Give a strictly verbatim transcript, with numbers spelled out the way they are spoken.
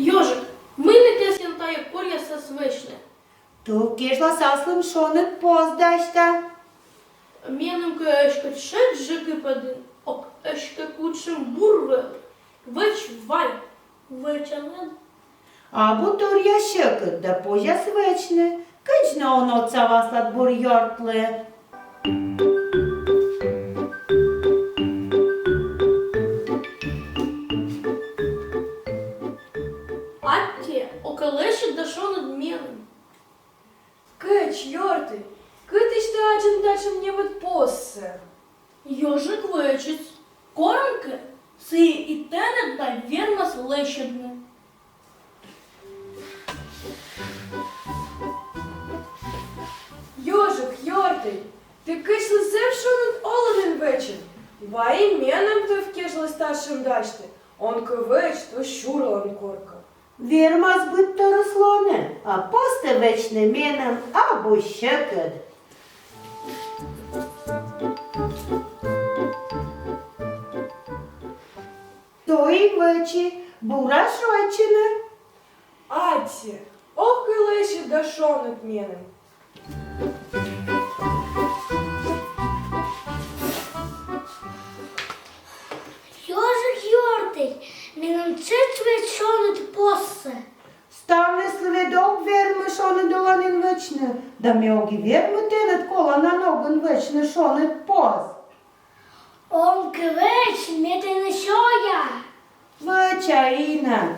Ёжик, мый нӧ тіян тайӧ коръясас вӧчны? Тӧв кежлас аслым шоныд пос дасьта. Меным кӧ эськӧ тшӧтш жӧ кыпӧдын, ог эськӧ кутшӧм бур вӧв. Вӧч вай. Вӧча нин. Абу торъя сьӧкыд да позяс вӧчны, кыдз нӧ он отсав аслад бур ёртлы. Аттьӧ, ог-ӧ лӧсьыд да шоныд меным. Кӧч, ёртӧй, кытысь тэ аддзин татшӧм небыд поссӧ? Ёжик вӧчис. Корӧн кӧ, сійӧ и тэныд на вермас лӧсьӧдны. Ёжик, ёртӧй, тэ кыдзлы зэв шоныд оланін вӧчин. Вай и меным тӧв кежлӧ татшӧм дасьты, он кӧ вӧч, то сюралан коркӧ. Вермас быдторйыс лоны, а постӧ вӧчны меным абу сьӧкыд. Со и вӧчи, бура шойччыны. Аттьӧ, ог кӧ лӧсьыд да шоныд меным. Ёжик, ёртӧй, меным тшӧтш вӧч шоныд поссӧ. Ставныслы ведь ог вермы шоныд оланін вӧчны, да ме ог и вермы тэныд колана ногӧн вӧчны шоныд пос. Он кӧ вӧч, ме тэнӧ сёя. Вӧча, Инна,